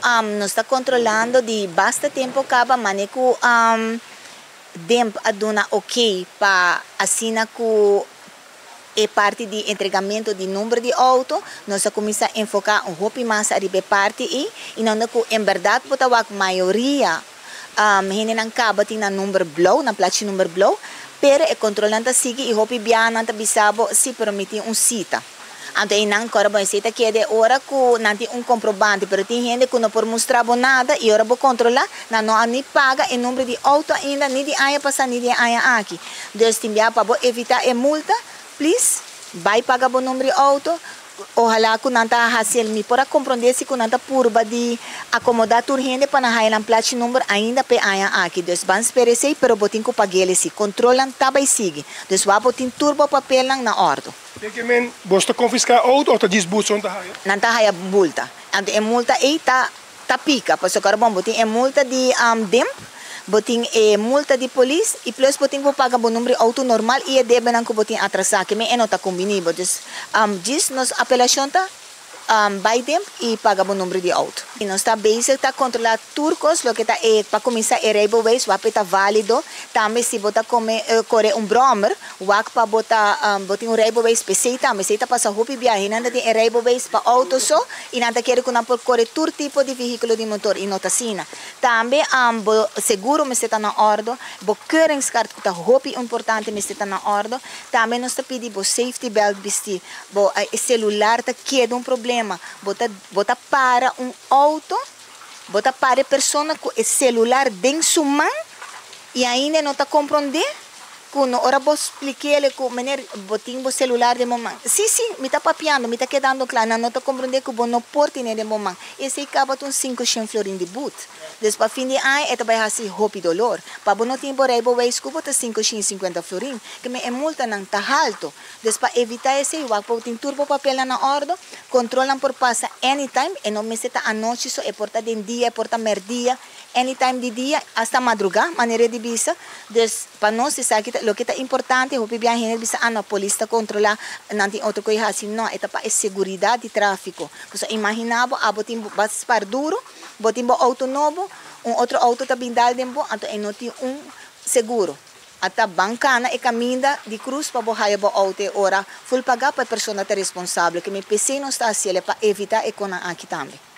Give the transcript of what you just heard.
Nos ta controlando di basta tempo caba mane cu DIMP a duna ok pa asina cu e parti di entregamento di number di auto, nos a cuminsa enfoca un hopi mas ariba e parti ey y nan cu en berdad bo ta wak mayoria hendenan caba tin nan number blauw, nan plachi number blauw, pero e controlnan ta sigui y hopi biaha nan ta bisa bo si, pero mi tin un cita. Anto einan kòrda bo esei ta keda e ora ku nan tin un komprobante, pero tin hende ku no por mustra bo nada i ora bo kontrolá, nan no a ni paga e number di outo ainda, ni di aña pasá ni di e aña aki. Dus tin bia pa bo evitá e multa, please bai paga bo number di outo. Ohalá ku nan ta hasi el. Mi por a komprondé si ku nan ta purba di akomodá tur hende pa nan haña nan plachi number ainda p'e aña aki. Dus ban spera esei, pero bo tin ku pag'el esei. Kontrolnan ta bai sigui. Dus wak bo tin tur bo papelnan na òrdu. Den ke men bos ta konfiská outo òf ta djis butson ta haya? Nan ta haya multa. Anto e multa ei ta ta pika. Pasobra bon, bo tin e multa di DIMP, bo tin e multa di polis i plus bo tin ku paga bo number di outo normal i e debenan ku bo tin atrasá. Ke men e no ta kumbiní bo. Dus djis nos apelashon ta bai DIMP i paga bo number di outo. I nos ta bezig ta kontrolá tur kos loke ta e pa kuminsá e rijbewijs wak e ta válido. Tambe si bo ta kome kore un bròmer wak pa bo ta bo tin un rijbewijs p'esei tambe. Esei ta pasa hopi biahe. Nan ta tin e rijbewijs pa outo so i nan ta kere ku nan por kore tur tipo di vehíkulo di motor i no ta asina. Tambe bo seguro mester ta na òrdu, bo keuringskaart ku ta hopi importante mester ta na òrdu. Tambe nos ta pidi bo safety belt bisti. Bo celular ta keda un problema. Bo ta para un auto, bo ta para e persona cu e celular den su man y ainda no ta comprende cu no ora bo explik'e cu meneer, bo tin bo celular den bo man. Si, si, mi ta papiando, mi ta kedando cla. Nan no ta comprende cu bo no por tene den bo man. Esey caba un 500 florin di boet. Dus pa fin di aña e ta bay hasi hopi dolor. Pa bo no tin bo rijbewijs cu bo ta 550 florin. Ke men e multanan ta halto. Dus pa evita esey, wak pa bo tin tur bo papelnan na orde, controlnan por pasa anytime, e no mester ta anochi so, e por ta den dia, e por ta merdia, anytime di dia, hasta madruga, manera di bisa. Dus pa nos esaki loke ta importante. Hopi biaha hende bisa, ah no, polis ta controla, nan tin otro cos hasi. No, e ta pa e seguridad di trafico. Pasobra imagina bo, abo tin bo spar duro, bo tin bo auto nobo, un otro auto ta bin dal den bo, anto e no tin un seguro. Ata ban cana e caminda di cruz pa bo haya bo auto e ora full paga pa e persona ta responsabel. Ke men p'esey nos ta haci'e pa evita e cosnan aki tambe.